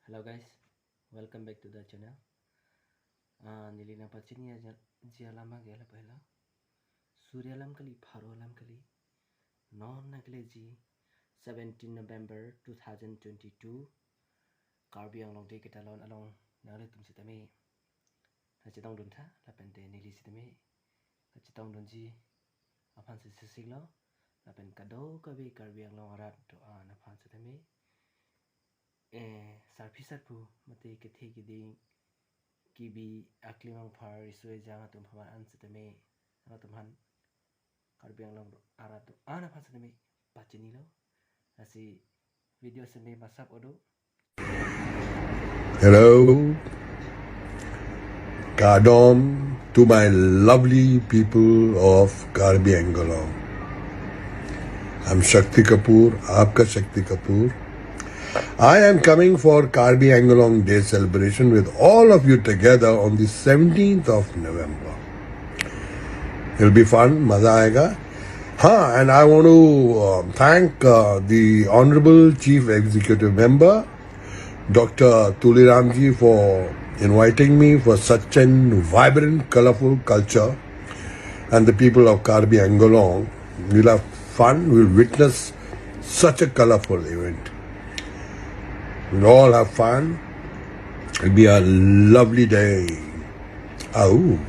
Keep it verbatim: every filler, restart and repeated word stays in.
Hello guys, welcome back to the channel. Ah, neli nangpachini aja, ji alam ke lahelo. Suri alam kali, pharo alam kali. Non nangkeleji seventeen November two thousand twenty-two, Karbi Anglong Day ketalon along nanglitum sitame nangchetongdun tha, lapen te neli sitame kachetongdunji aphan si sisik lo, lapen kadokave Karbi Anglong arat do-an aphan sitame, eh, sarpi sarpo mate kethe kiding, kebi aklim angphar, riso ejang atum aphan an sitame, nangtum aphan, Karbi Anglong arat do-an aphan sitame pachinilo. Lasi video sitame masap odo. Hello. Kardom to my lovely people of Karbi Anglong. I'm Shakti Kapoor, आपका शक्ति Kapoor. I am coming for Karbi Anglong Day celebration with all of you together on the seventeenth of November. It'll be fun, मजा आएगा. हाँ, and I want to uh, thank uh, the Honorable Chief Executive Member, Doctor Tuliram ji, for inviting me for such an vibrant, colorful culture, and the people of Karbi Anglong. We'll have fun, we'll witness such a colorful event. We'll all have fun. It'll be a lovely day. Au.